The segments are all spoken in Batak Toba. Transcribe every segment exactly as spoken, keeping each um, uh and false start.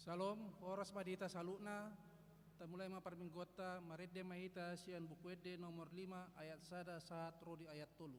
Syalom, horas ma di hita saluhutna. Tamulai ma parmingguonta, marende ma hita sian Buku Ende nomor lima ayat sada sahat ro di ayat tolu.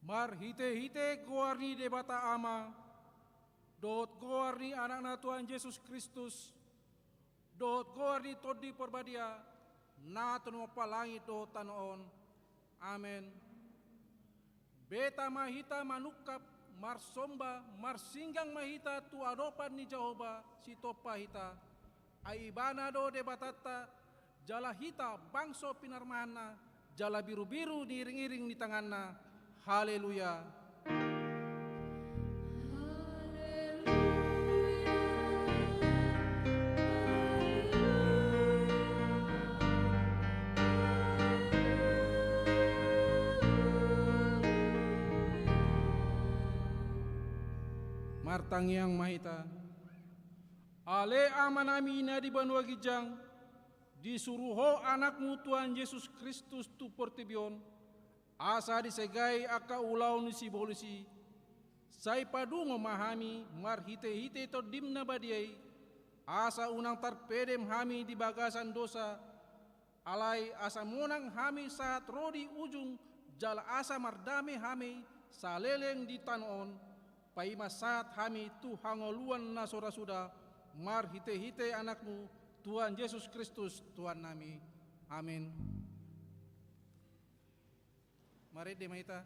Marhitehite goar ni Debata Ama, dohot goar ni Anakna Tuhan Jesus Kristus, dohot goar ni Tondi Parbadia, na tumompa langit dohot tano on. Amen. Beta ma hita manungkap, marsomba, marsinggang ma hita tu adopan ni Jahowa, sitompa hita. Ai Ibana do Debatanta, jala hita bangso pinarmahanna, jala birubiru ni iringiring ni tanganna. Haleluya. Martangiang ma hita. Ale Amanami na di banua ginjang, disuru Ho Anakmu Tuhan Jesus Kristus tu portibi on, asa disegai angka ulaon ni sibolis i. Sai padungo ma hami marhitehite Tondim na badia i, asa unang tarpedem hami di bagasan dosa, alai asa monang hami sahat ro di ujung, jala asa mardame hami saleleng di tano on, paima sahat hami tu hangoluan na so ra suda, marhitehite Anakmu, Tuhan Jesus Kristus, Tuhannami. Amin. Marende ma hita.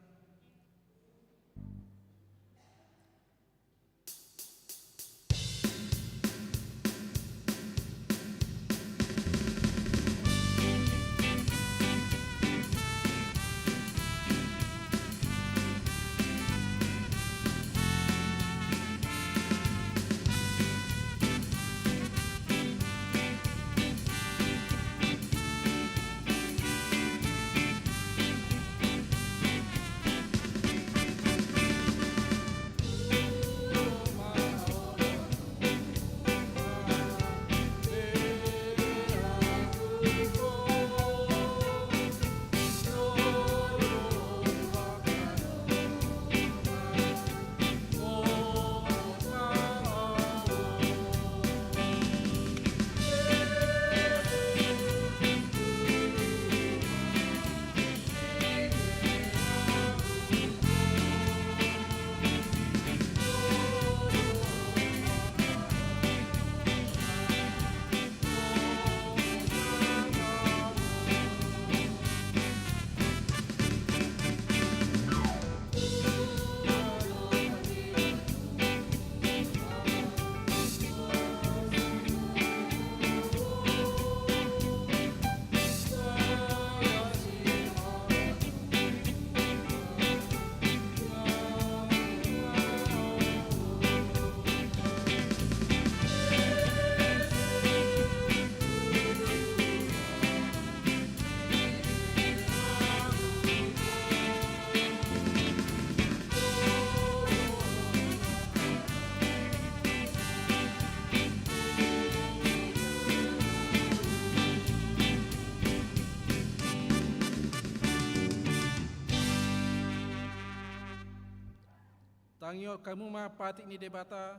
Dengihon hamu ma patik ni Debata,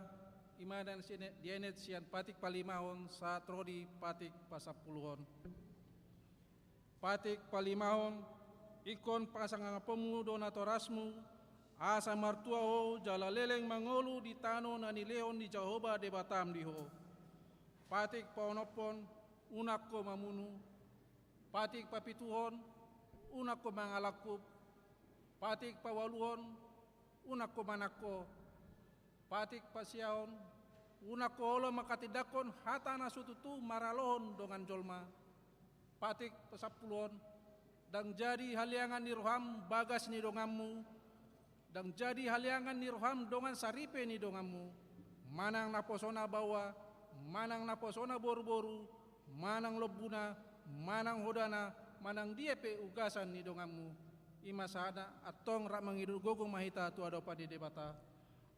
i ma na dienet sian patik palimahon sahat ro di patik pasampuluhon. Patik palimahon, ingkon pasangaponmu do natorasmu, asa martua ho jala leleng mangolu di tano na nilehon ni Jahowa Debatam di ho. Patik paonomhon, unang ho mamunu. Patik papituhon, unang ho mangalangkup. Patik paualuhon, unang ho manangko. Patik pasiahon, unang ho olo manghatindanghon hata na so tutu maralohon dongan jolma. Patik pasampuluhon, ndang jadi haleangan ni roham bagas ni donganmu, ndang jadi haleangan ni roham dongan saripe ni donganmu, manang naposona baoa, manang naposona boruboru, manang lombuna, manang hodana, manang dia pe ugasan ni donganmu. I ma sahatna, antong rap mangido gogo ma hita tu adopan ni Debata.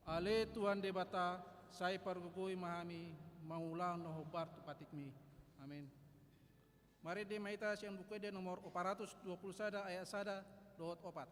Ale Tuhan Debata, sai pargogoi ma hami mangulahon na hombar tu patikmi. Amen. Marende ma hita sian Buku Ende nomor opat ratus dua puluh sada ayat sada dohot opat.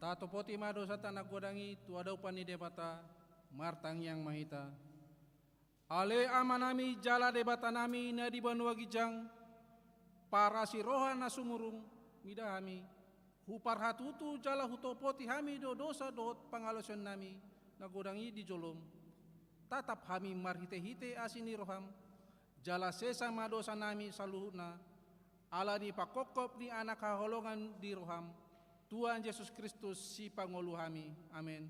Tatopoti ma dosanta na godang i tu adopan ni Debata, martangiang ma hita. Ale Amanami jala Debatanami na di banua ginjang, parasi roha na sumurung, mida hami, huparhatutu jala hutopoti hami do dosa dohot pangalaosionnami na godang i di jolom. Tatap hami marhitehite asi ni roham, jala sesa ma dosanami saluhutna, ala ni panghophop ni Anak haholongan di roham, Tuhan Jesus Kristus Sipangolu hami. Amen.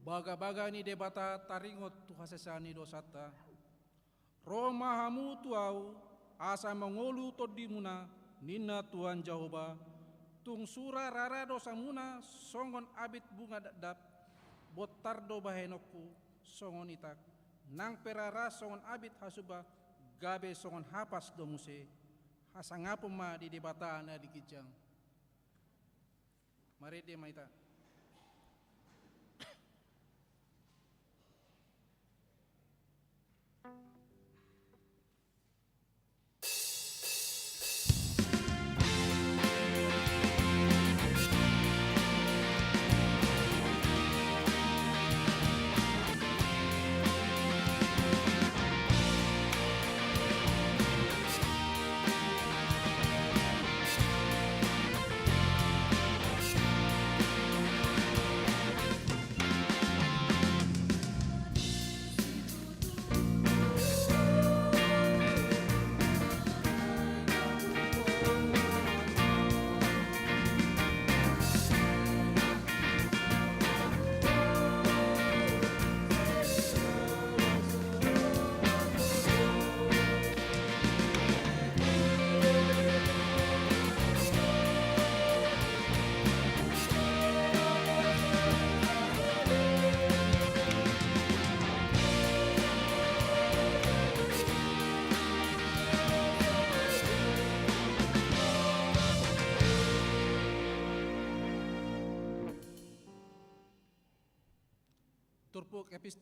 Bagabaga ni Debata taringot tu hasesaan ni dosanta. Ro ma hamu tu Ahu, asa mangolu tondimuna, ninna Tuhan Jahowa, tung sura rara dosamuna songon abit bunga dakdak, bontar do bahenonku songon itak, nang pe rara songon abit hasumba, gabe songon hapas do muse, hasangapon ma di Debata na di ginjang. Marende ma hita.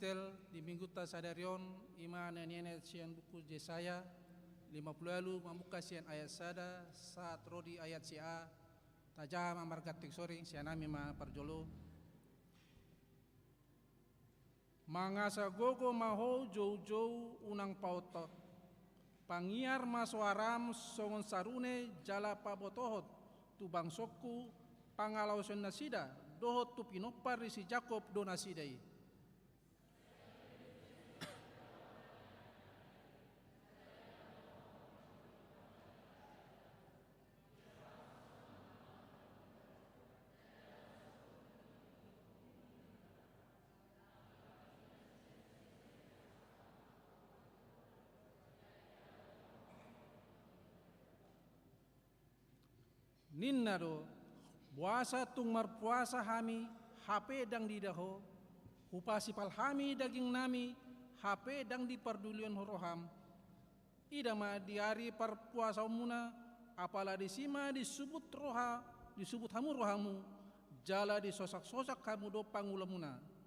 Di minggunta sadari on, i ma na nienet sian buku Jesaya, lima pulu ualu, mamungka sian ayat sada, sahat ro di ayat sia, tajaha ma marganti soring, sian hami ma parjolo. Mangasa gogo ma ho joujou unang paotok. Pangiar ma soaram songon sarune jala pabotohon tu bangsongku pangalaosion nasida, dohot tu pinompar ni si Jakob do nasida i. Ninna do, boasa tung marpuasa hami, hape ndang diida ho, hupasipal hami dagingnami, hape ndang dipardulion roham. Ida ma di ari parpuasaonmuna, apala disi ma disubut roha, disubut hamu rohamu, jala disosaksosak hamu do panguloanmuna.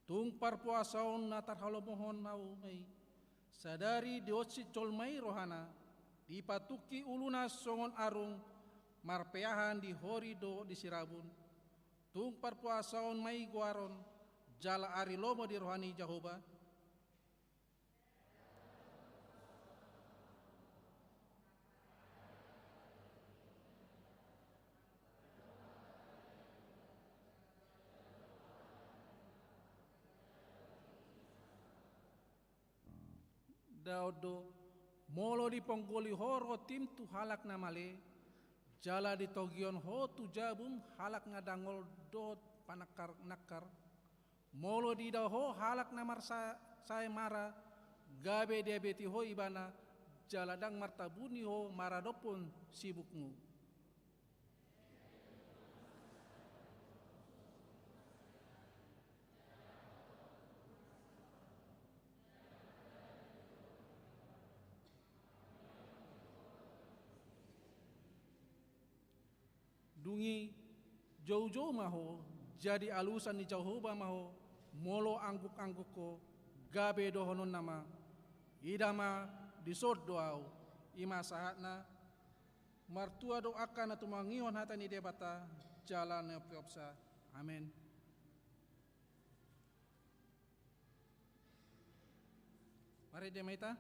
Tung parpuasaon na tarhalomohon ahu ma i, sadari dionsit jolma i rohana, dipatungki uluna songon arung, marpeahan di hori dohot di sirabun. Tung parpuasaon ma i goaron, jala ari lomo di roha ni Jahowa. Daon do, molo diponggoli ho rontim tu halak na male, jala ditogihon ho tu jabum halak na dangol dohot panangkarnangkar. Molo diida ho halak na marsa-, sae mara, gabe diabeti ho ibana, jala ndang martabuni ho maradophon sibukmu. Dung i, joujou ma ho, jadi alusan ni Jahowa ma ho, molo anggukangguk ho, gabe dohononna ma, ida ma, dison do ahu, i ma sahatna. Martua do angka na tumangihon hata ni Debata, jala na umpeopsa. Amen. Marende ma hita.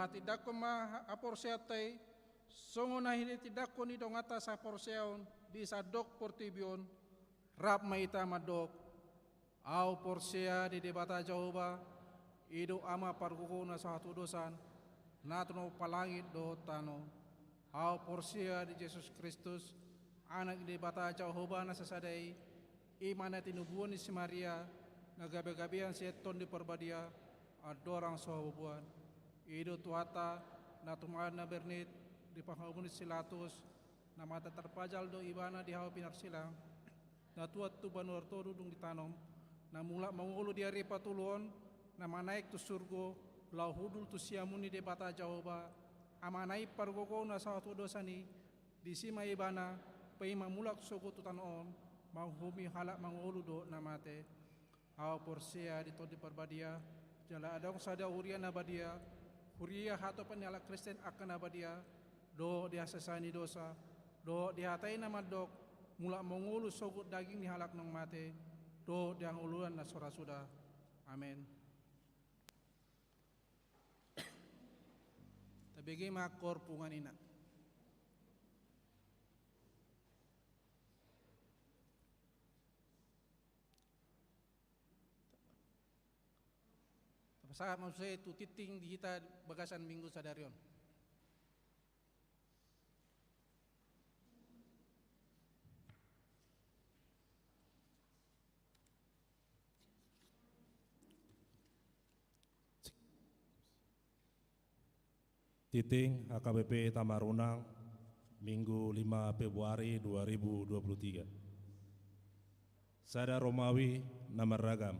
Patindanghon ma haporseaonta i, songon na hinitindangkon ni donganta saporseaon di sandok portibi on, rap ma hita mandok: Ahu porsea di Debata Jahowa, i do Ama pargogou na so hatudosan, na tinompa langit dohot tano. Ahu porsea di Jesus Kristus, Anak ni Debata Jahowa na sasada i, i ma na tinubuan ni si Maria, na gabegabean sian Tondi Parbadia, andorang so habubuhan. I do Tuhanta, na tumandang na bernit di pangabubuhan ni si Pilatus, na mata tarpajal do Ibana di hau pinarsilang, na tuat tu banua ni toru dung ditanom, na mulak mangolu di ari patoluhon, na manaek tu surgo, laho hundul tu siamun ni Debata Jahowa, Amana i pargogou na so hatudosan i, disi ma Ibana, paima mulak sogot tu tano on, manguhumi halak mangolu dohot na mate. Ahu porsea di Tondi Parbadia, jala adong sada huria na badia, huria hatopan ni halak Kristen angka na badia, dohot di hasesaan ni dosa, dohot di hata i na mandok, mulak mangolu sogot daging ni halak naung mate, dohot di hangoluan na so ra suda. Amen. Tabege ma angka punguan ina. Tapasahat ma muse tu tingting di hita bagasan Minggu sadari on. Tingting H K B P Tamarunang, Minggu lima Februari dua ribu dua puluh tiga. Sada Romawi na marragam.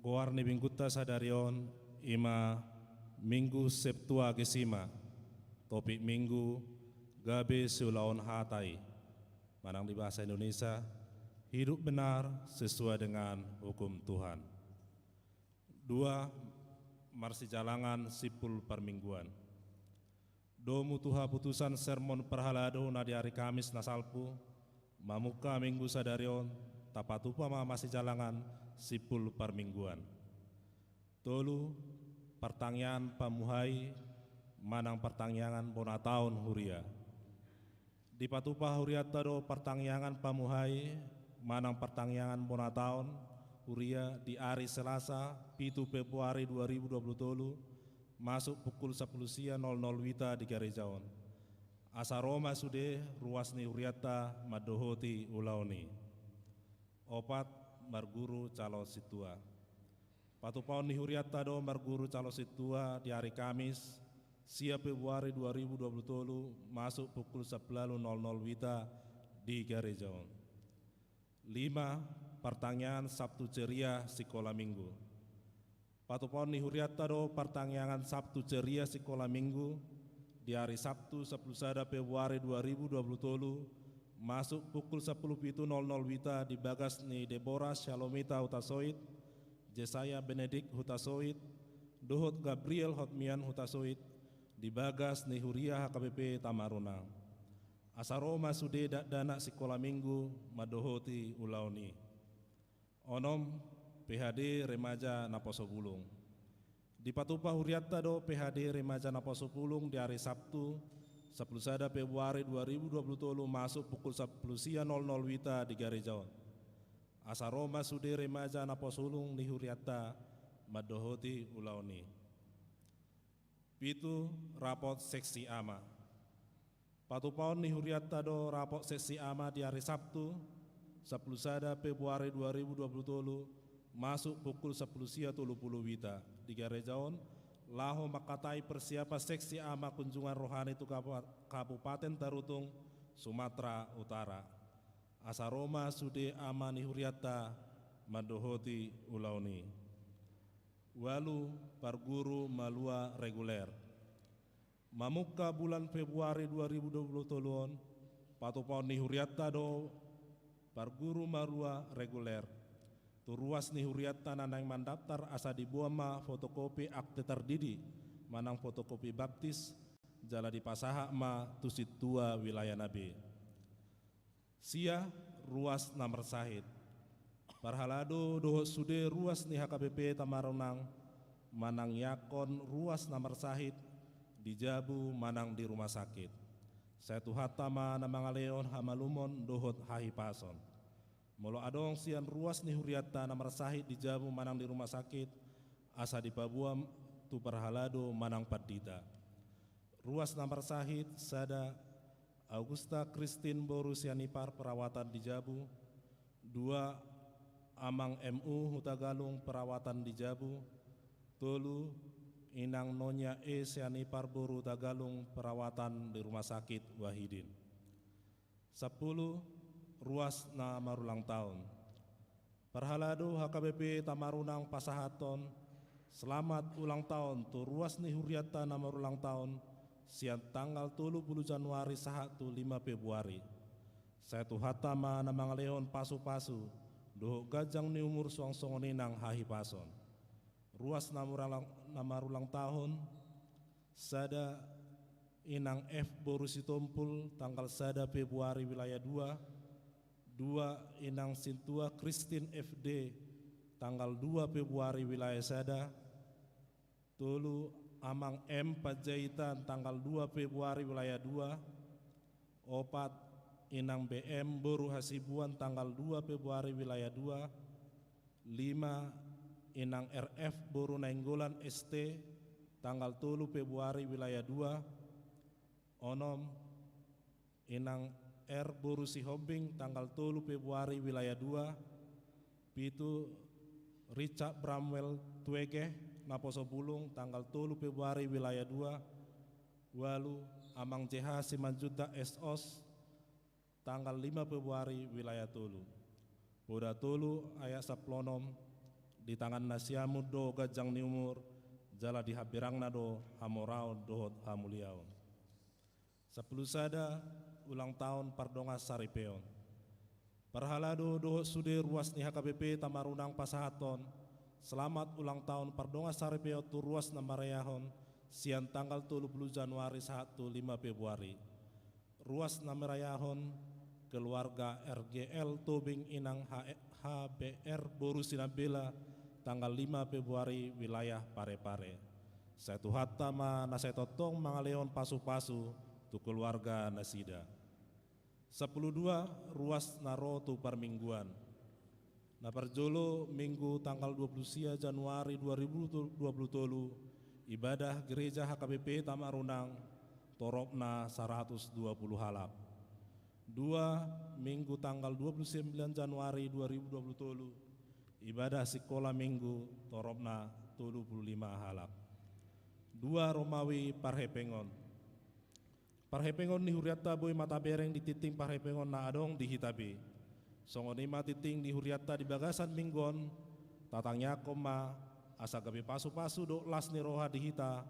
Goar ni Minggunta sadari on i ma Minggu Septuagesima, topik Minggu: Gabe siulaon hata i. Manang di bahasa Indonesia, hidup benar sesuai dengan hukum Tuhan. Dua, marsijalangan simpul parmingguan. Domu tu haputusan sermon parhalado na di ari Kamis na salpu, mamungka Minggu sadari on, tapatupa ma marsijalangan simpul parmingguan. Tolu, partangiangan pamuhai manang partangiangan bona taon huria. Dipatupa hurianta do partangiangan pamuhai manang partangiangan bona taon huria di ari Selasa, pitu Februari dua ribu dua puluh tolu, masuk pukul sampulu sia nol nol wita di gareja on. Asa ro ma sude ruas ni hurianta mandohoti ulaon i. Opat, marguru calon sintua. Patupaon ni hurianta do marguru calon sintua di ari Kamis, sia Februari dua ribu dua puluh tolu, masuk pukul sampulu ualu nol nol wita di gareja on. Lima, partangiangan Sabtu ceria sikola Minggu. Patupaon ni hurianta do partangiangan Sabtu ceria sikola Minggu di ari Sabtu sampulu sada Februari dua ribu dua puluh tolu, masuk pukul sampulu pitu nol nol wita di bagas ni Deborah Shalomita Hutasoit, Jesaya Benedict Hutasoit, dohot Gabriel Hotmian Hutasoit, di bagas ni huria H K B P Tamarunang. Asa ro ma sude dakdanak sikola Minggu mandohoti ulaon i. Onom, P H D Remaja Naposo Bulung. Dipatupa hurianta do P H D Remaja Naposo Bulung di ari Sabtu, sampulu sada Februari dua ribu dua puluh tolu, masuk pukul sampulu sia nol nol wita di gareja on. Asa ro ma sude remaja Naposo Bulung ni hurianta mandohoti ulaon i. Pitu, rapot seksi ama. Patupaon ni hurianta do rapot seksi ama di ari Sabtu, sampulu sada Februari dua ribu dua puluh tolu, masuk pukul sampulu sia tolu pulu wita di gareja on, laho mangkatai persiapan seksi ama kunjungan rohani tu Kabupa-, Kabupaten Tarutung, Sumatera Utara. Asa ro ma sude ama ni hurianta mandohoti ulaon i. Ualu, parguru malua reguler. Mamungka bulan Februari dua ribu dua puluh tolu on, patupaon ni hurianta do parguru malua reguler tu ruas ni hurianta na naeng mandaftar asa diboan ma fotokopi akte tardidi manang fotokopi baptis, jala dipasahat ma tu sintua wilayana be. Sia, ruas na marsahit. Parhalado dohot sude ruas ni H K B P Tamarunang, manang iangkon ruas na marsahit di jabu manang di rumah sakit. Sai Tuhanta ma na mangalehon hamalumon dohot hahipason. Molo adong sian ruas ni hurianta na marsahit di jabu manang di rumah sakit, asa dipaboa tu parhalado manang pandita. Ruas na marsahit: sada, Augusta Kristin boru Sianipar, perawatan di jabu. Dua, Amang M U Hutagalung, perawatan di jabu. Tolu, Inang Nonya E Sianipar boru Hutagalung, perawatan di Rumah Sakit Wahidin. Sampulu, ruas na marulang taon. Parhalado H K B P Tamarunang pasahathon selamat ulang taon tu ruas ni hurianta na marulang taon sian tanggal tolu pulu Januari sahat tu lima Februari. Sai Tuhanta ma na mangalehon pasupasu dohot ganjang ni umur suang songon i nang hahipason. Ruas na marulang, na marulang taon: sada, Inang F boru Sitompul, tanggal sada Februari, wilayah dua. Dua, Inang Sintua Kristin F D, tanggal dua Februari, wilayah sada. Tolu, Amang M Panjaitan, tanggal dua Februari, wilayah dua. Opat, Inang B M boru Hasibuan, tanggal dua Februari, wilayah dua. Lima, Inang R F boru Nainggolan S T, tanggal tolu Februari, wilayah dua. Onom, Inang R boru Sihombing, tanggal tolu Februari, wilayah dua. Pitu, Richard Bramwell Tuegeh, naposo bulung, tanggal tolu Februari, wilayah dua. Ualu, Amang J H Simanjuntak S Os, tanggal lima Februari, wilayah tolu. Poda tolu ayat sampulu onom: Di tangan na siamun do ganjang ni umur, jala di hambirangna do hamoraon dohot hamuliaon. Sampulu sada, ulang taon pardongansaripeon. Parhalado dohot sude ruas ni H K B P Tamarunang pasahathon selamat ulang taon pardongansaripeon tu ruas na marayahon sian tanggal tolu pulu Januari sahat tu lima Februari. Ruas na marayahon keluarga R G L Tobing, Inang H-, H B R boru Sinambela, tanggal lima Februari, wilayah Parepare. Sai Tuhanta ma na sai tongtong mangalehon pasupasu tu keluarga nasida. Sampulu dua, ruas na ro tu parmingguan. Na parjolo, Minggu tanggal dua pulu sia Januari dua ribu dua pulu tolu, ibadah gereja H K B P Tamarunang, toropna saratus dua pulu halak. Dua, Minggu tanggal dua pulu sembilan Januari dua ribu dua pulu tolu, ibadah sikola Minggu, toropna tolu pulu lima halak. Dua, Romawi parhepengon. Parhepengon ni hurianta boi ma tabereng di tingting parhepengon na adong di hita be. Songon i ma tingting ni hurianta di bagasan minggu on, tatangiangkon ma asa gabe pasupasu dohot las ni roha di hita,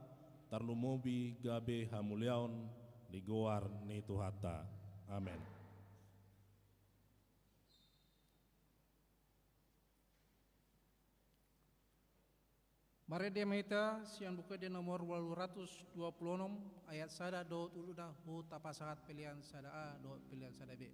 tarlumobi gabe hamuliaon di goar ni Tuhanta. Amen. Marende ma hita sian Buku Ende nomor ualu ratus dua pulu onom, ayat sada dohot uluna, huhut tapasahat pelean sada A dohot pelean sada B.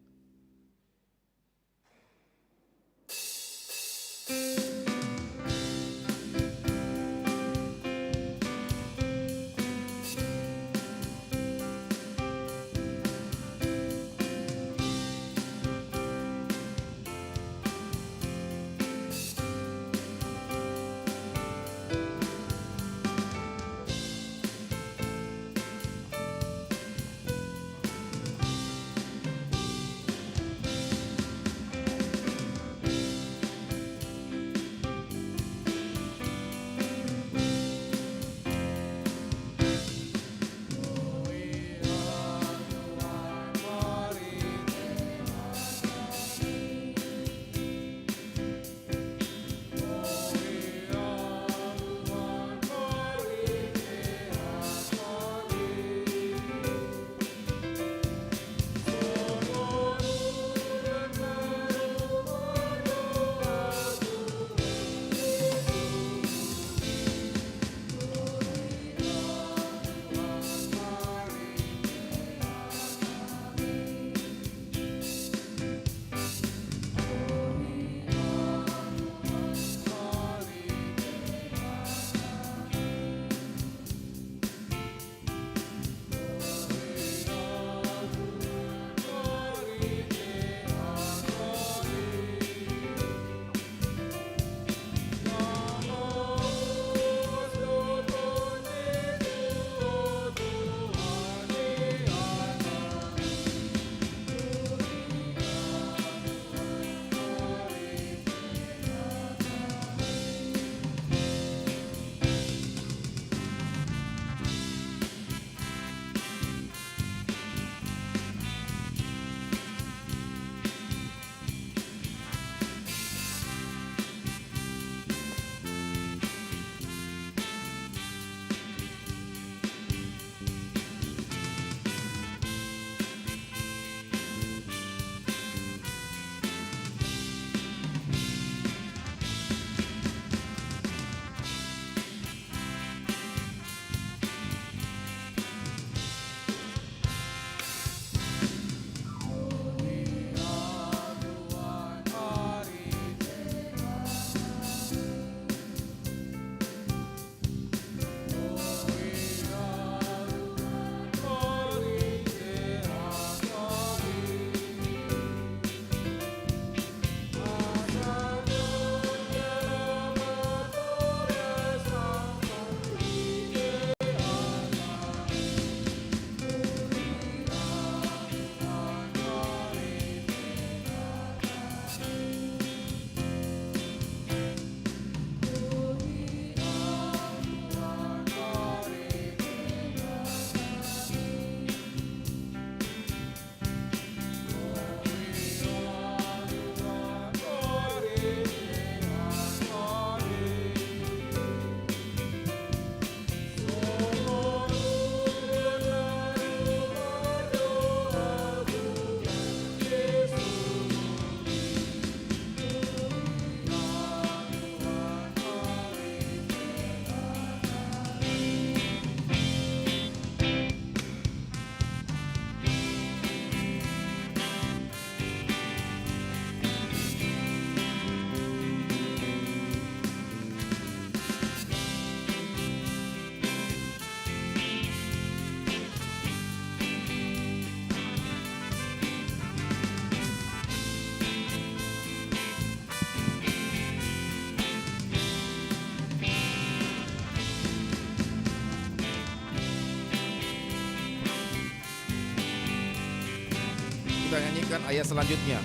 Kita nyanyikan ayat selanjutnya.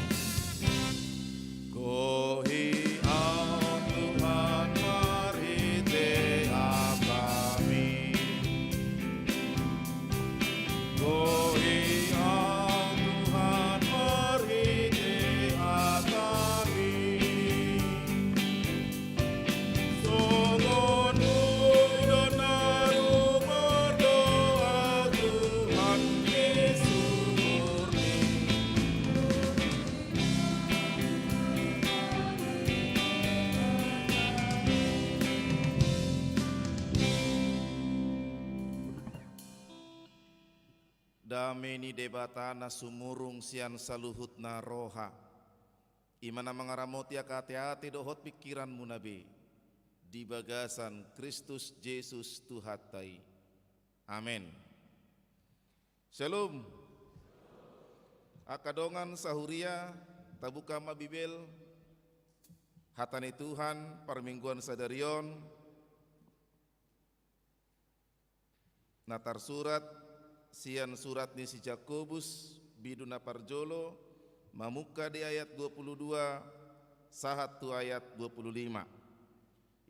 Gohi Au Tuhan marhite angkami. Gohi Au Tuhan marhite angkami. Songon hudon na rumardoa Tuhan Yesus murni. Dame ni Debata na sumurung sian saluhutna roha, i ma na mangaramoti angka ateate dohot pingkiranmuna be, di bagasan Kristus Jesus Tuhanta i. Amen. Syalom. Angka dongan sahuria, tabuka ma Bibel, hata ni Tuhan, parmingguan sadari on, na tarsurat sian surat ni si Jakobus, bindu na parjolo, mamungka di ayat dua puluh dua sahat tu ayat dua puluh lima.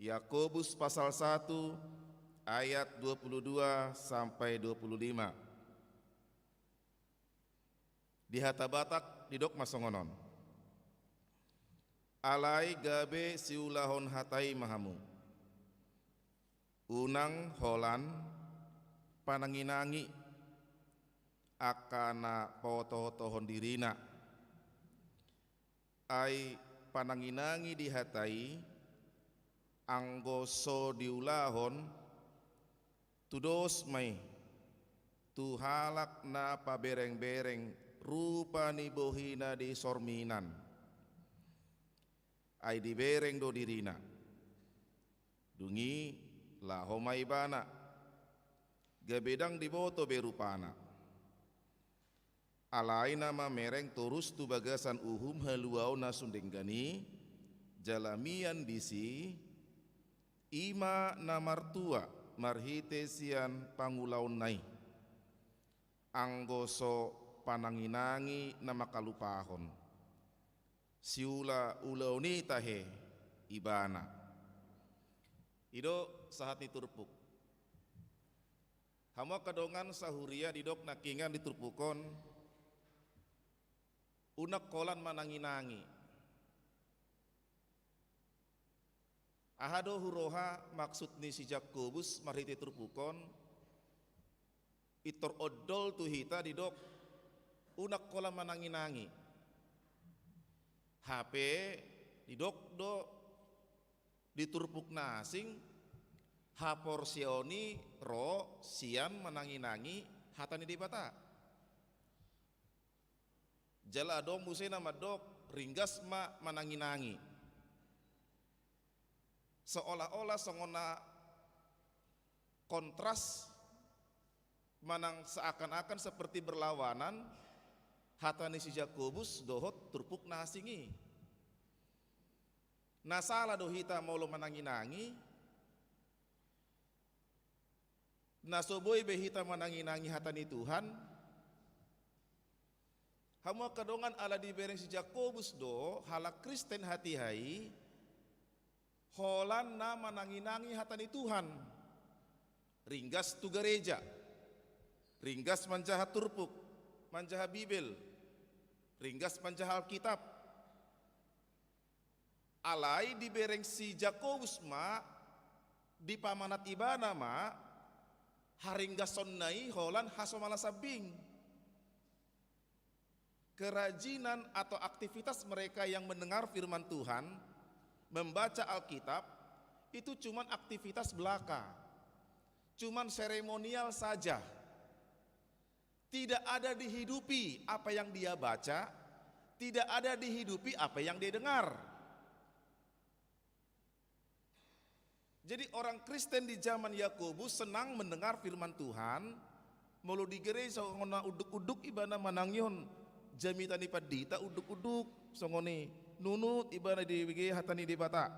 Yakobus pasal satu ayat dua puluh dua sampai dua puluh lima. Di hata Batak didok ma songon on. Alai gabe siulahon hata i ma hamu. Unang holan pananginangi angka na paotohotohon dirina. Ai pananginangi di hata i, anggo so diulahon, tudos ma i tu halak na paberengbereng rupa ni bohi na di sorminan. Ai dibereng do dirina. Dung i laho ma ibana, gabe ndang diboto be rupana. Alai na mamereng torus tu bagasan uhum haluaon na sun denggan i, jala mian disi, i ma na martua marhite sian pangulaonna i. Anggo so pananginangi na mangkalupahon, siula ulaon i tahe ibana. I do sahat ni turpuk. Hamu angka dongan sahuria, didok nangkiningan di turpuk on, unang holan mananginangi. Aha do huroha maksud ni si Jakobus marhite turpuk on? Pintor ondol tu hita didok, unang holan mananginangi. Hape didok do di turpuk na asing, haporseaon i ro sian mananginangi hata ni Debata. Jala adong muse na mandok, ringgas ma mananginangi. Seolah-olah songon na kontras, manang seakan-akan seperti berlawanan hata ni si Jakobus dohot turpuk na asing i. Na sala do hita molo mananginangi? Na so boi be hita mananginangi hata ni Tuhan? Hamu angka dongan, ala dibereng si Jakobus do halak Kristen hatiha i, holan na mananginangi hata ni Tuhan. Ringgas tu gareja, ringgas manjaha turpuk, manjaha Bibel, ringgas manjaha Alkitab. Alai dibereng si Jakobus ma, dipamanat ibana ma, haringgasonna i holan hasomala sambing. Kerajinan atau aktivitas mereka yang mendengar firman Tuhan, membaca Alkitab, itu cuman aktivitas belaka. Cuman seremonial saja. Tidak ada dihidupi apa yang dia baca, tidak ada dihidupi apa yang dia dengar. Jadi, orang Kristen di zaman Yakobus senang mendengar firman Tuhan, molo di gereja songon na unduk-unduk ibana manangihon jamita ni pandita, unduk-unduk, songon i nunut ibana dibege hata ni Debata.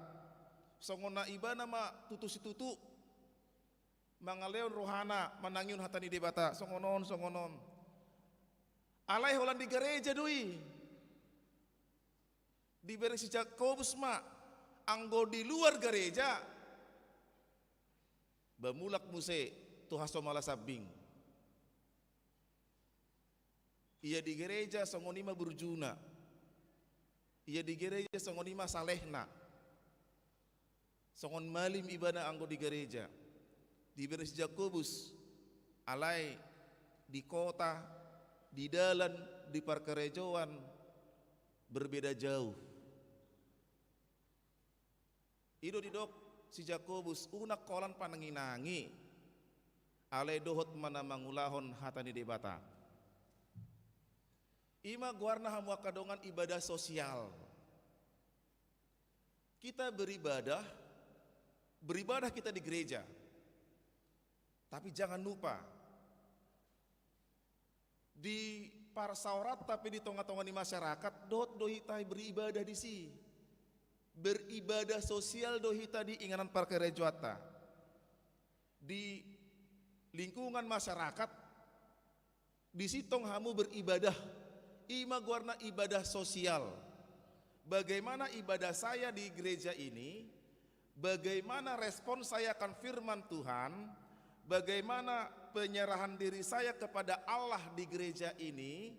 Songon na ibana ma tutu situtu mangalehon rohana manangihon hata ni Debata, songon on, songon on. Alai holan di gareja do i. Dibereng si Jakobus ma, anggo di luar gareja, ba mulak muse tu hasomala sambing. Ia di gareja songon i ma burjuna. Ia di gareja songon i ma salehna. Songon malim ibana anggo di gareja. Dibereng si Jakobus, alai di kota, di dalan, di parkarejoan, berbeda jauh. I do didok si Jakobus, unang holan pananginangi, alai dohot ma na mangulahon hata ni Debata. I ma goarna hamu angka dongan ibadah sosial. Kita beribadah, beribadah kita di gereja. Tapi jangan lupa, di parsaoranta pe, di tonga-tonga ni masyarakat, dohot do hita beribadah disi. Beribadah sosial do hita di inganan parkarejoanta. Di lingkungan masyarakat, di situ hamu beribadah. I ma goarna ibadah sosial. Bagaimana ibadah saya di gereja ini? Bagaimana respon saya akan firman Tuhan? Bagaimana penyerahan diri saya kepada Allah di gereja ini?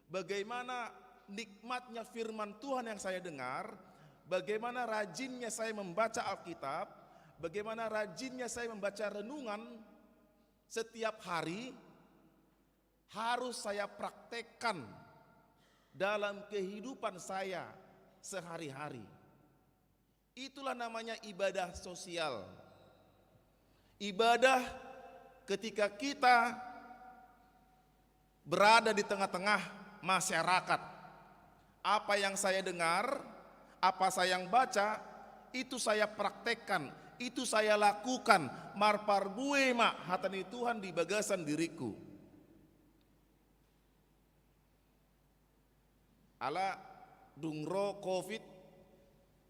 Bagaimana nikmatnya firman Tuhan yang saya dengar? Bagaimana rajinnya saya membaca Alkitab? Bagaimana rajinnya saya membaca renungan setiap hari? Harus saya praktekkan dalam kehidupan saya sehari-hari. Itulah namanya ibadah sosial. Ibadah ketika kita berada di tengah-tengah masyarakat. Apa yang saya dengar, apa saya yang baca, itu saya praktekkan, itu saya lakukan, marparbue ma hata ni Tuhan di bagasan diriku. Ala dung ro covid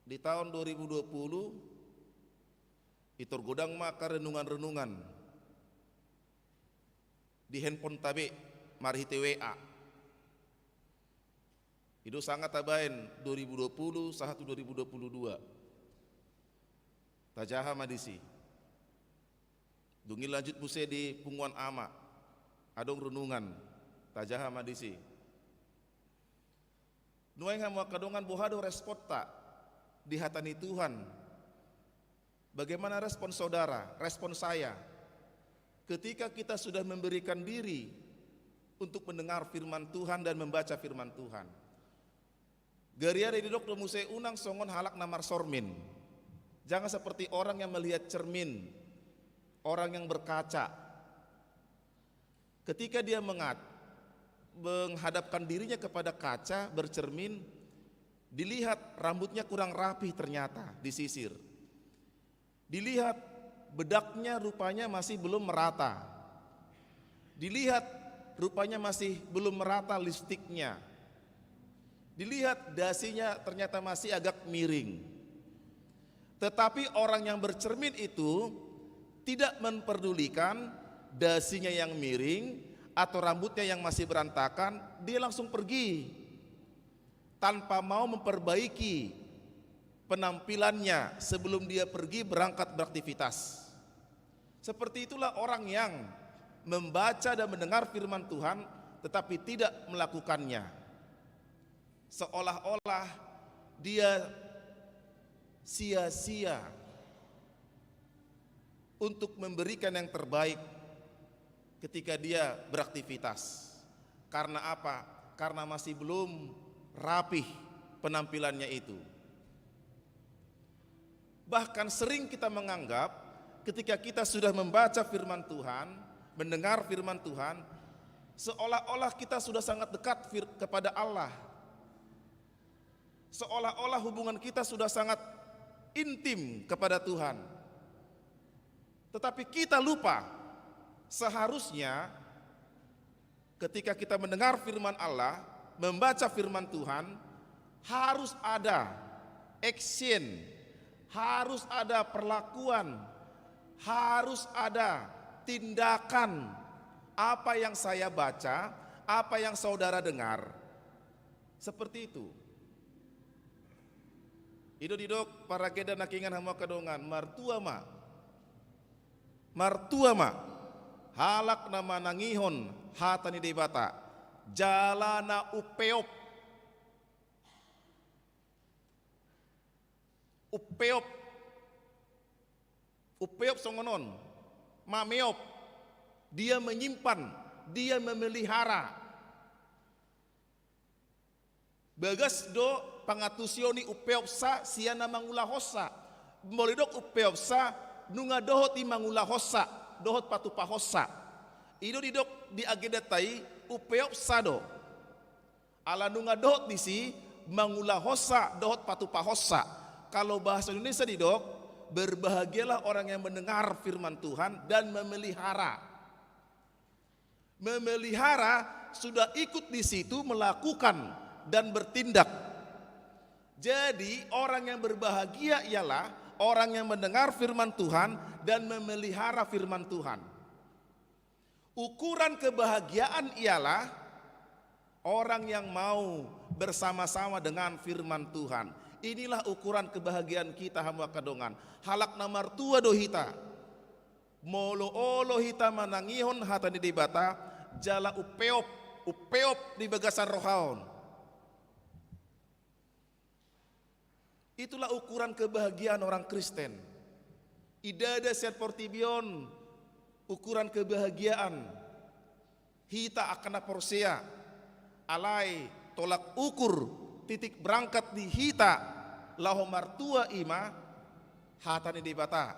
di taon dua ribu dua puluh, itor godang ma angka renungan-renungan di handphonenta be marhite W A. I do sanga tabaen dua ribu dua puluh sahat tu dua ribu dua puluh dua. Tajaha ma disi. Dung i lanjut muse di punguan ama. Adong renungan. Tajaha ma disi. Nuaeng hamu angka dongan, boha do responta di hata ni Tuhan? Bagaimana respon saudara, respon saya, ketika kita sudah memberikan diri untuk mendengar firman Tuhan dan membaca firman Tuhan? Gariada didok do muse unang songon halak na marsormin. Jangan seperti orang yang melihat cermin, orang yang berkaca. Ketika dia mengat-, menghadapkan dirinya kepada kaca, bercermin, dilihat rambutnya kurang rapi ternyata, disisir. Dilihat bedaknya rupanya masih belum merata. Dilihat rupanya masih belum merata lipstiknya. Dilihat dasinya ternyata masih agak miring. Tetapi orang yang bercermin itu tidak memperdulikan dasinya yang miring atau rambutnya yang masih berantakan, dia langsung pergi tanpa mau memperbaiki penampilannya sebelum dia pergi berangkat beraktivitas. Seperti itulah orang yang membaca dan mendengar firman Tuhan tetapi tidak melakukannya. Seolah-olah dia sia-sia untuk memberikan yang terbaik ketika dia beraktivitas. Karena apa? Karena masih belum rapih penampilannya itu. Bahkan sering kita menganggap ketika kita sudah membaca firman Tuhan, mendengar firman Tuhan, seolah-olah kita sudah sangat dekat fir-, kepada Allah. Seolah-olah hubungan kita sudah sangat intim kepada Tuhan. Tetapi kita lupa, seharusnya ketika kita mendengar firman Allah, membaca firman Tuhan, harus ada action, harus ada perlakuan, harus ada tindakan. Apa yang saya baca, apa yang saudara dengar. Seperti itu. I do didok parageda nangkiningan hamu angka dongan, martua ma. Martua ma halak na manangihon hata ni Debata, jala na umpeop. Umpeop. Umpeop songon on. Mameop. Dia menyimpan, dia memelihara. Bagas do pangantusion ni umpeopsa sian na mangulahonsa. Molo didok umpeopsa, nunga dohot i mangulahonsa dohot patupahonsa. I do didok di agendanta i, umpeopsa do. Ala nunga dohot disi mangulahonsa dohot patupahonsa. Kalau bahasa Indonesia didok, berbahagialah orang yang mendengar firman Tuhan dan memelihara. Memelihara sudah ikut di situ melakukan dan bertindak. Jadi, orang yang berbahagia ialah orang yang mendengar firman Tuhan dan memelihara firman Tuhan. Ukuran kebahagiaan ialah orang yang mau bersama-sama dengan firman Tuhan. Inilah ukuran kebahagiaan kita, hamu angka dongan. Halak na martua do hita. Molo olo hita manangihon hata ni Debata, jala umpeop, umpeop di bagasan roha on. Itulah ukuran kebahagiaan orang Kristen. Ndada sian portibi on ukuran kebahagiaan hita angka na porsea. Alai tolak ukur, titik berangkat di hita laho martua i ma hata ni Debata,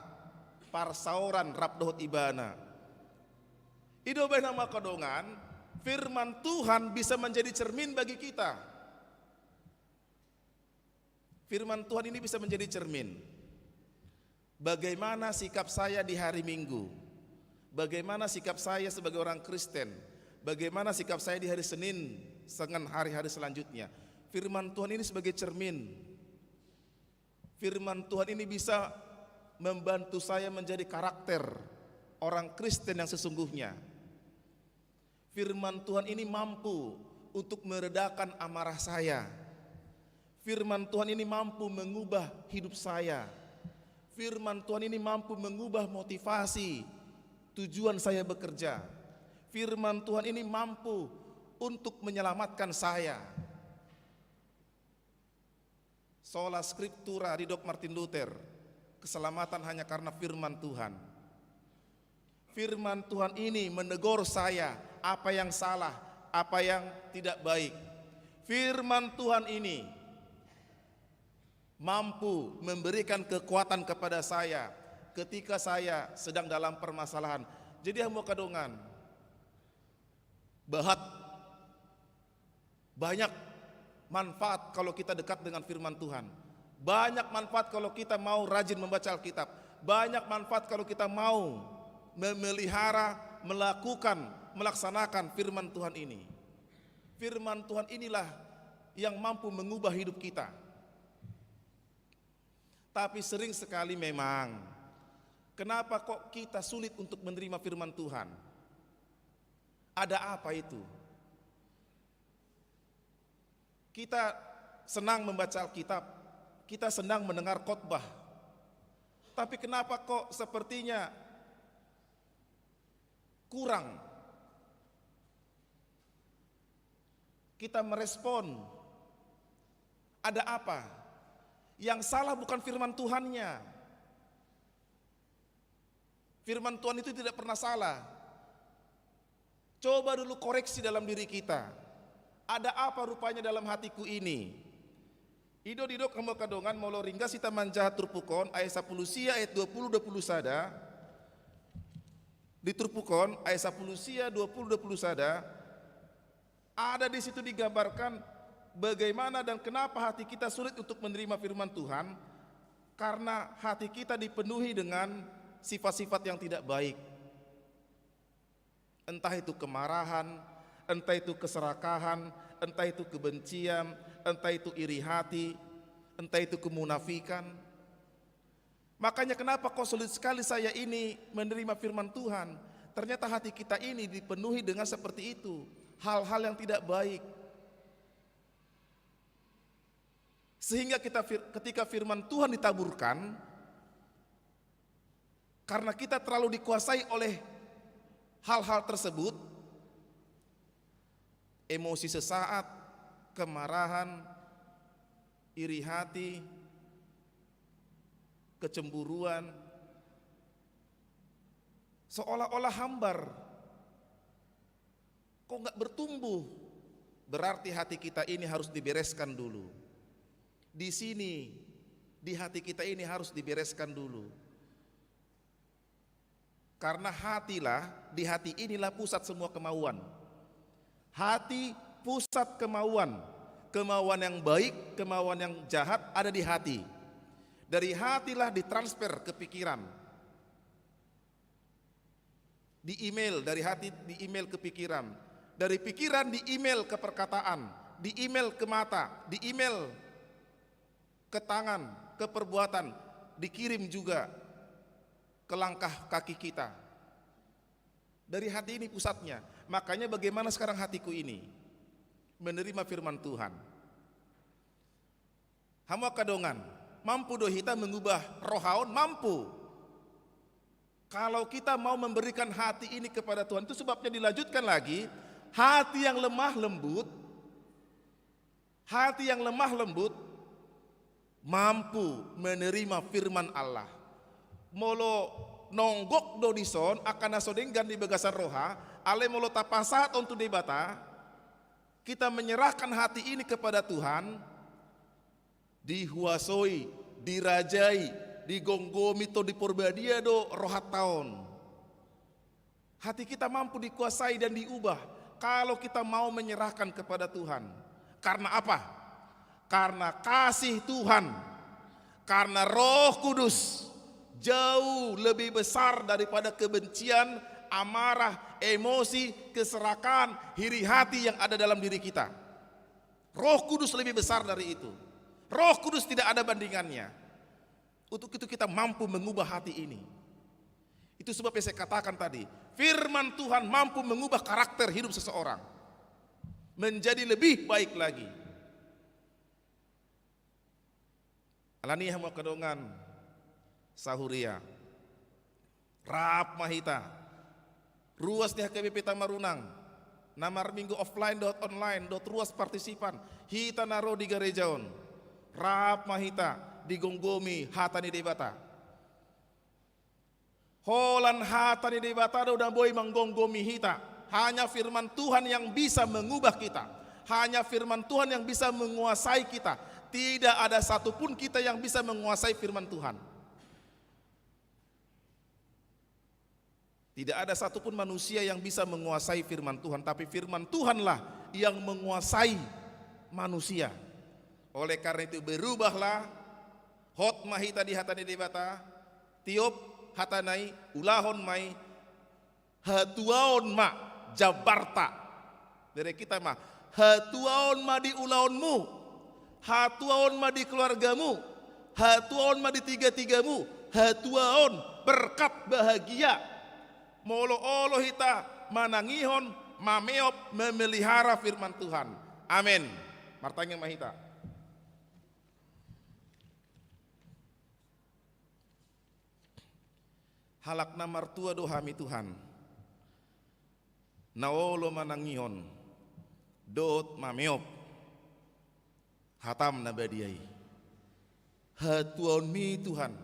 parsaoran rap dohot Ibana. I do baen, hamu angka dongan, firman Tuhan bisa menjadi cermin bagi kita. Firman Tuhan ini bisa menjadi cermin. Bagaimana sikap saya di hari Minggu? Bagaimana sikap saya sebagai orang Kristen? Bagaimana sikap saya di hari Senin dengan hari-hari selanjutnya? Firman Tuhan ini sebagai cermin. Firman Tuhan ini bisa membantu saya menjadi karakter orang Kristen yang sesungguhnya. Firman Tuhan ini mampu untuk meredakan amarah saya. Firman Tuhan ini mampu mengubah hidup saya. Firman Tuhan ini mampu mengubah motivasi tujuan saya bekerja. Firman Tuhan ini mampu untuk menyelamatkan saya. Sola Scriptura, didok Martin Luther, keselamatan hanya karena firman Tuhan. Firman Tuhan ini menegur saya apa yang salah, apa yang tidak baik. Firman Tuhan ini mampu memberikan kekuatan kepada saya ketika saya sedang dalam permasalahan. Jadi, hamu angka dongan, bahat banyak manfaat kalau kita dekat dengan firman Tuhan. Banyak manfaat kalau kita mau rajin membaca Alkitab. Banyak manfaat kalau kita mau memelihara, melakukan, melaksanakan firman Tuhan ini. Firman Tuhan inilah yang mampu mengubah hidup kita. Tapi sering sekali memang, kenapa kok kita sulit untuk menerima firman Tuhan? Ada apa itu? Kita senang membaca Alkitab, kita senang mendengar khotbah. Tapi kenapa kok sepertinya kurang kita merespon? Ada apa? Yang salah bukan firman Tuhannya. Firman Tuhan itu tidak pernah salah. Coba dulu koreksi dalam diri kita. Ada apa rupanya dalam hatiku ini? I do didok, hamu angka dongan, molo ringgas hita manjaha turpuk on, ayat sampulu sia, ayat dua pulu, dua pulu sada. Di turpuk on, ayat sampulu sia, dua pulu, dua pulu sada. Ada di situ digambarkan bagaimana dan kenapa hati kita sulit untuk menerima firman Tuhan, karena hati kita dipenuhi dengan sifat-sifat yang tidak baik. Entah itu kemarahan, entah itu keserakahan, entah itu kebencian, entah itu iri hati, entah itu kemunafikan. Makanya, kenapa kok sulit sekali saya ini menerima firman Tuhan? Ternyata hati kita ini dipenuhi dengan seperti itu. hal-hal yang tidak baik. Sehingga kita fir-, ketika firman Tuhan ditaburkan, karena kita terlalu dikuasai oleh hal-hal tersebut, emosi sesaat, kemarahan, iri hati, kecemburuan, seolah-olah hambar. Kok nggak bertumbuh? Berarti hati kita ini harus dibereskan dulu. Di sini, di hati kita ini harus dibereskan dulu. Karena hatilah, di hati inilah pusat semua kemauan. Hati pusat kemauan. Kemauan yang baik, kemauan yang jahat ada di hati. Dari hatilah ditransfer ke pikiran. Di email, dari hati di email ke pikiran. Dari pikiran di email ke perkataan, di email ke mata, di email ke tangan, ke perbuatan, dikirim juga ke langkah kaki kita. Dari hati ini pusatnya. Makanya bagaimana sekarang hatiku ini menerima firman Tuhan? Hamu angka dongan, mampu do hita mengubah roha on? Mampu. Kalau kita mau memberikan hati ini kepada Tuhan, itu sebabnya dilanjutkan lagi, hati yang lemah lembut, hati yang lemah lembut mampu menerima firman Allah. Molo nonggok do dison angka na so denggan di bagasan roha, alai molo tapasahat on tu Debata, kita menyerahkan hati ini kepada Tuhan, dihuasoi, dirajai, digomgomi Tondi Porbadia do rohanta on. Hati kita mampu dikuasai dan diubah kalau kita mau menyerahkan kepada Tuhan. Karena apa? Karena kasih Tuhan, karena Roh Kudus jauh lebih besar daripada kebencian, amarah, emosi, keserakahan, iri hati yang ada dalam diri kita. Roh Kudus lebih besar dari itu. Roh Kudus tidak ada bandingannya. Untuk itu kita mampu mengubah hati ini. Itu sebabnya saya katakan tadi, firman Tuhan mampu mengubah karakter hidup seseorang menjadi lebih baik lagi. Alani i hamu angka dongan sahuria, rap ma hita, ruas ni H K B P Tamarunang, na marminggu offline dohot online dohot ruas partisipan, hita na ro di gareja on, rap ma hita digomgomi hata ni Debata. Holan hata ni Debata do na boi manggomgomi hita. Hanya firman Tuhan yang bisa mengubah kita. Hanya firman Tuhan yang bisa menguasai kita. Tidak ada satupun kita yang bisa menguasai firman Tuhan. Tidak ada satupun manusia yang bisa menguasai firman Tuhan, tapi firman Tuhanlah yang menguasai manusia. Oleh karena itu, berubahlah, hot ma hita di hata ni Debata, tiop hatana i, ulahon ma i, hatuaon ma jambarta. Bere hita ma, hatuaon ma di ulaonmu, hatuaon ma di keluargamu, hatuaon ma di tigatigamu, hatuaon, berkat, bahagia. Molo olo hita manangihon, mameop, memelihara firman Tuhan. Amen. Martangiang ma hita. Halak na martua do hami Tuhan, na olo manangihon dohot mameop hatam na badia i. Hatuaonmi Tuhan,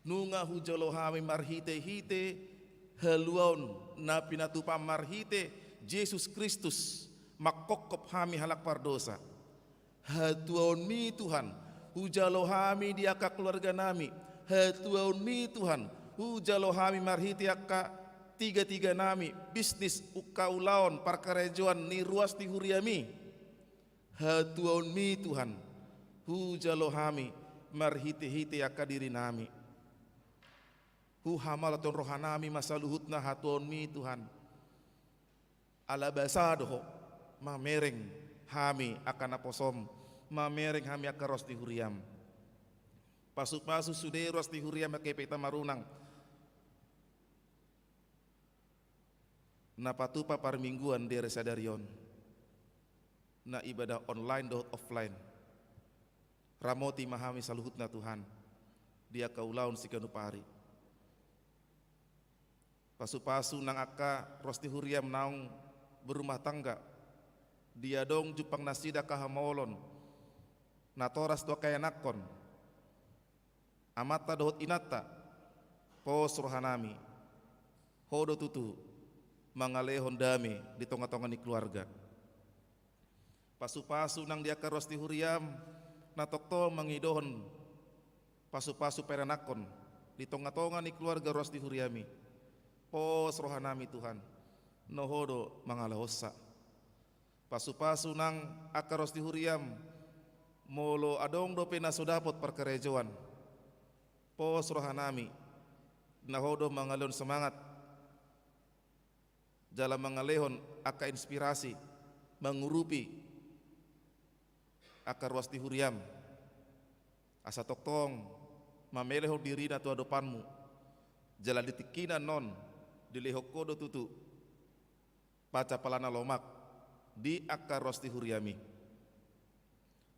nunga hujalo hami marhitehite haluaon na pinatupam marhite Jesus Kristus, mangkophop hami halak pardosa. Hatuaonmi Tuhan, hujalo hami di angka keluarganami. Hatuaonmi Tuhan, hujalo hami marhite angka tigatiganami, bisnis, angka ulaon, parkarejoan ni ruas ni huriami. Hatuaonmi Tuhan, hujalo hami marhitehite angka dirinami. Huhamalothon rohanami ma saluhutna hatuaonmi Tuhan. Ala basa do Ho mamereng hami angka naposom, mamereng hami angka ruas ni huriam. Pasupasu sude ruas ni huriam H K B P Tamarunang. Na patupa parmingguan di ari sadari on, na ibadah online dohot offline. Ramoti ma hami saluhutna Tuhan, di angka ulaon siganup ari. Pasupasu nang angka ruas ni huriam naung berumah tangga, di adong jumpang nasida angka hamaolon, natoras tu angka ianakhon, amanta dohot inanta, pos rohanami, Ho do tutu mangalehon dame di tonga-tonga ni keluarga. Pasupasu nang di angka ruas ni huriam, na tongtong mangidohon pasupasu peranakhon di tonga-tonga ni keluarga ruas ni huriami. Pos rohanami Tuhan, na Ho do mangalehonsa. Pasupasu nang angka ruas ni huriam, molo adong dope na so dapot parkarejoan. Pos rohanami, na Ho do mangalehon semangat, jala mangalehon angka inspirasi, mangurupi angka ruas ni huriam, asa tongtong mamelehon dirina tu adopanmu, jala di tingkina on dilehon Ho do tutu pancapalan na lomak di angka ruas ni huriami.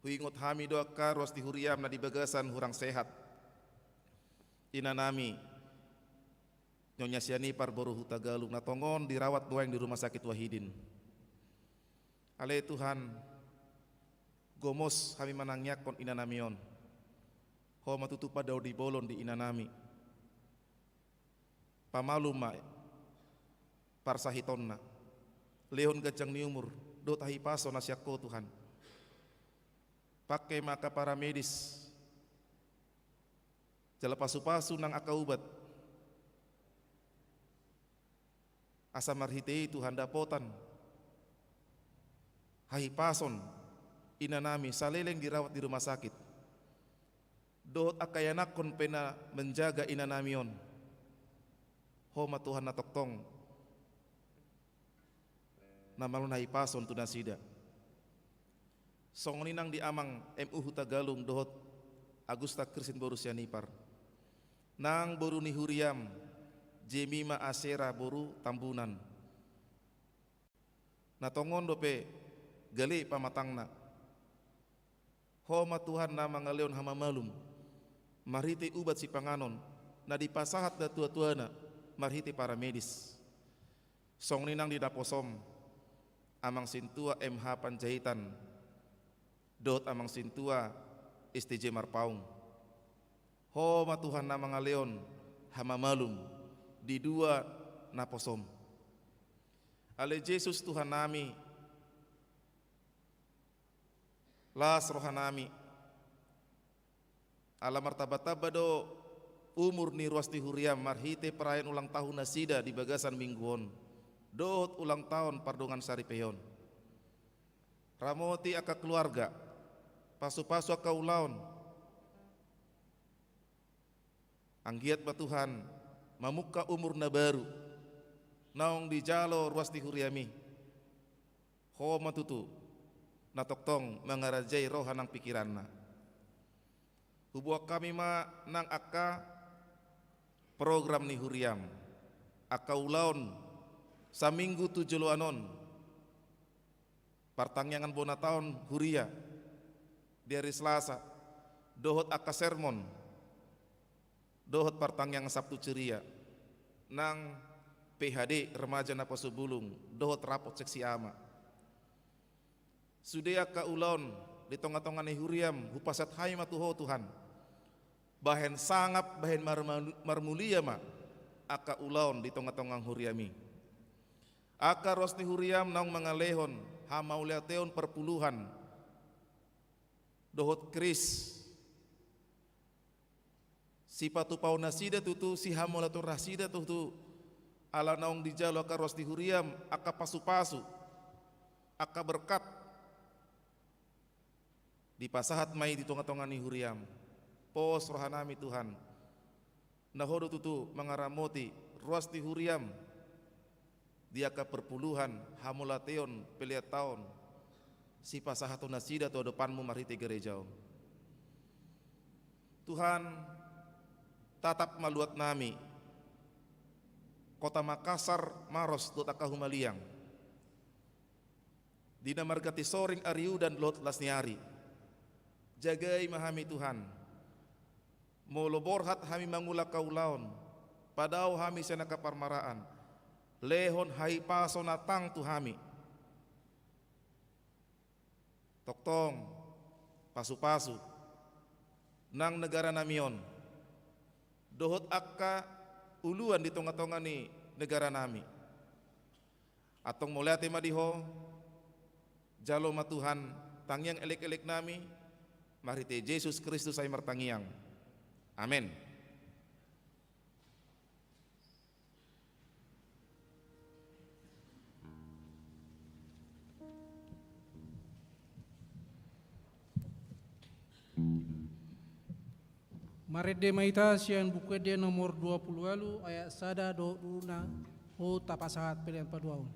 Huingot hami do angka ruas ni huriam na di bagasan hurang sehat. Inanami, Nyonya Sianipar boru Hutagalung, na tongon dirawat nuaeng di rumah sakit Wahidin. Ale Tuhan, gomos hami manangiangkon inanami on. Ho ma tutu pandao ni bolon di inanami. Pamalum ma parsahitonna. Lehon ganjang ni umur dohot hahipason na sian Ho Tuhan. Pangke ma angka paramedis, jala pasupasu nang angka ubat, asa marhite i Tuhan dapotan hahipason inanami saleleng dirawat di rumah sakit, dohot angka ianakhon pe na menjaga inanami on. Ho ma Tuhan na tongtong na mangalehon hahipason tu nasida. Songon i nang di Amang M U Hutagalung dohot Agusta Christine boru Sianipar. Nang boru ni huriam, Jemima Asera boru Tambunan, na tongon dope gale pamatangna. Ho ma Tuhan na mangalehon hamamalum marhite ubat sipanganon na dipasahat natuatuana marhite paramedis. Songon i nang di naposom, Amang Sintua M H Panjaitan dohot Amang Sintua S T J Marpaung. Ho ma Tuhan na mangalehon hamamalum di dua naposom. Ale Jesus Tuhannami, las rohanami, ala martambatamba do umur ni ruas ni huriam marhite perayaan ulang tahun nasida di bagasan minggu on dohot ulang taon pardongan saripeon. Ramoti angka keluarga, pasupasu angka ulaon. Anggiat ma Tuhan mamungka umur na baru naung dijalo ruas ni huriami. Ho ma tutu na tongtong mangarajai roha nang pikiranna. Huboan hami ma nang angka program ni huriam, angka ulaon saminggu tu joloan on, partangiangan bona taon huria di ari Selasa, dohot angka sermon, dohot partangiangan Sabtu ceria, nang P H D remaja Naposubulung, dohot rapot seksi ama. Sude angka ulaon di tonga-tonga ni huriam hupasahat hami ma tu Ho Tuhan. Bahen sangap, bahen marma-, marmulia ma angka ulaon di tonga-tonga huriami. Angka ruas ni huriam naung mangalehon hamauliateon parpuluhan dohot kris. Sipatupaon nasida tutu, sihamauliateon nasida tutu, ala naung dijalo angka ruas ni huriam angka pasupasu, angka berkat. Dipasahat ma i di tonga-tonga ni huriam. Pos rohanami Tuhan, na Ho do tutu mangaramoti ruas ni huriam di angka parpuluhan, hamauliateon, peletaon sipasahaton nasida tu adopanmu marhite gareja on. Tuhan, tatap ma luat nami Kota Makassar, Maros dohot angka humaliang, di na marganti soring, ari udan dohot las ni ari. Jagai ma hami, Tuhan. Molo borhat hami mangula haulaon, padao hami sian angka parmaraan, lehon hahipason na tang tu hami. Tongtong pasupasu nang negara nami on dohot angka uluan di tonga-tonga ni negara nami. Antong mauliate ma di Ho. Jalo ma, Tuhan, tangiang elek-elek nami, marhite Jesus Kristus hami martangiang. Amen. Marende ma hita sian Buku Ende nomor dua pulu ualu, ayat sada dohot dua pulu na, ho tapasahat pelean paduahon.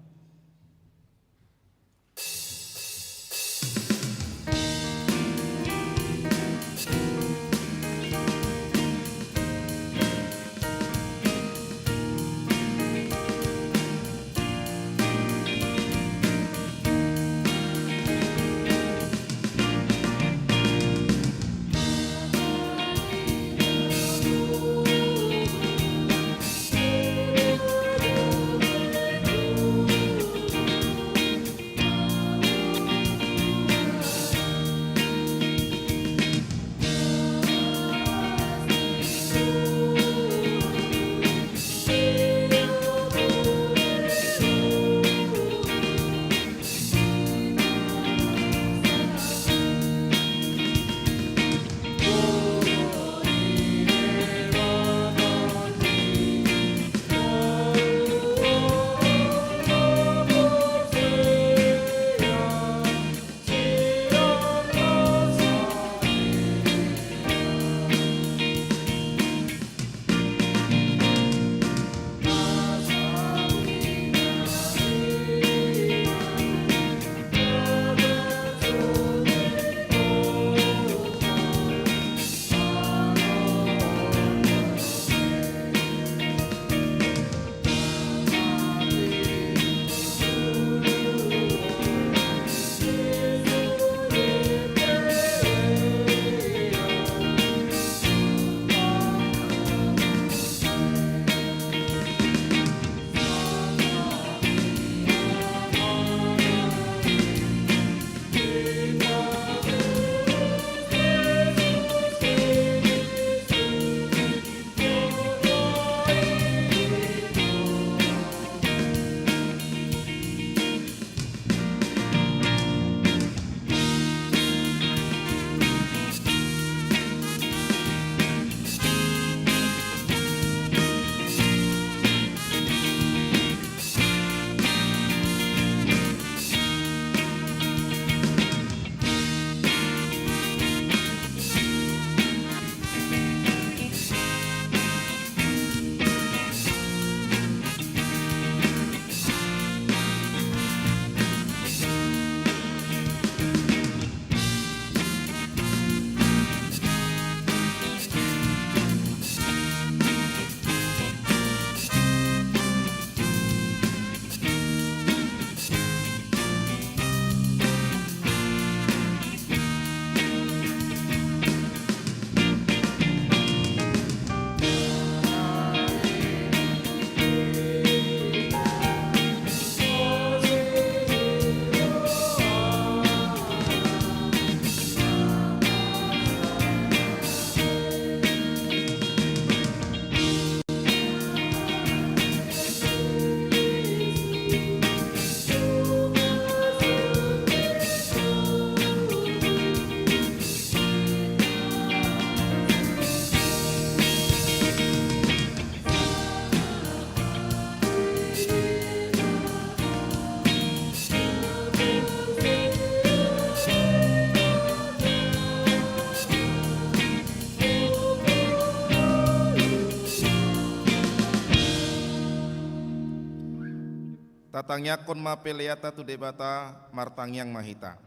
Tatangiangkon ma peleanta tu Debata, martangiang ma hita.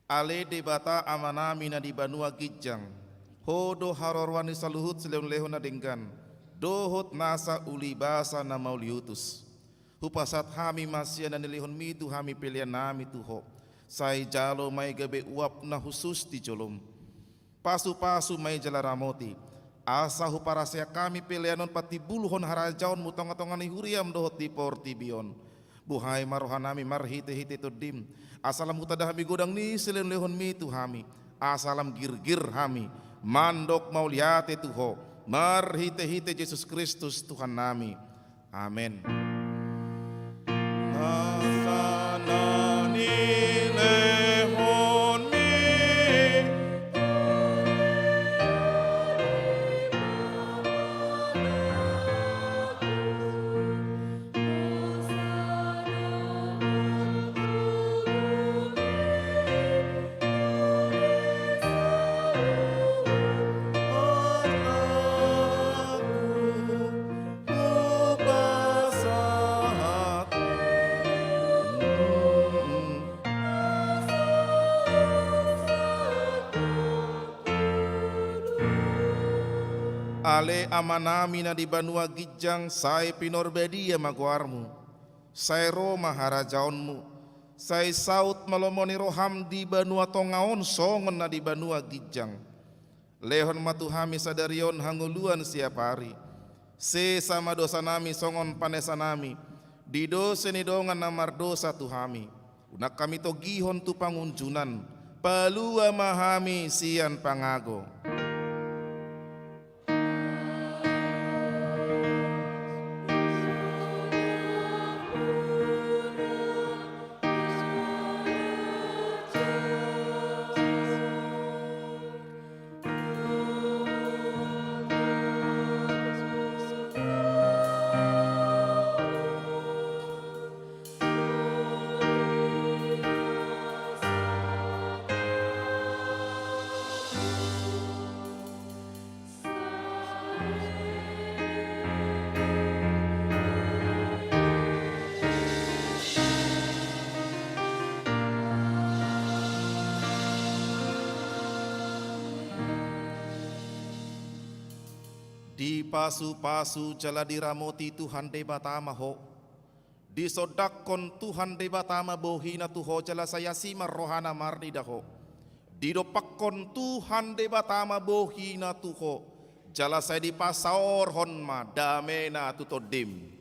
Ale Debata Amanami na di banua ginjang, Ho do haroroan ni saluhut silehonlehon na denggan. dohot nasa ulibasa na mauliutus. Hupasahat hami ma sian na nilehonmi tu hami peleannami tu Ho. Sai jalo ma i gabe uap na hushus di jolom. Pasupasu ma i jala ramoti, asa huparaseak hami pelean on patimbulhon harajaonmu tongatonga ni huriam dohot di portibi on. Buhai ma rohanami marhitehite Tondim, asa lam hutanda hami godang ni silehonlehonmi tu hami, asa lam girgir hami mandok mauliate tu Ho, marhitehite Jesus Kristus Tuhannami. Amen. Nasa na nilehonmi. Ale Amanami na di banua ginjang, sai pinarbadia ma goarmu. Sai ro ma harajaonmu. Sai saut ma lomo ni roham di banua tonga on songon na di banua ginjang. Lehon ma tu hami sadari on hangoluan siapari. Sesa ma dosanami songon panesanami di dose ni dongan na mardosa tu hami. Unang hami togihon tu pangunjunan. Palua ma hami sian pangago. Dipasupasu jala diramoti Tuhan Debata ma ho. Disondangkon Tuhan Debata ma bohina tu ho jala sai asi ma rohana marnida ho. Didompakkon Tuhan Debata ma bohina tu ho jala sai dipasaorhon ma damena tu tondim.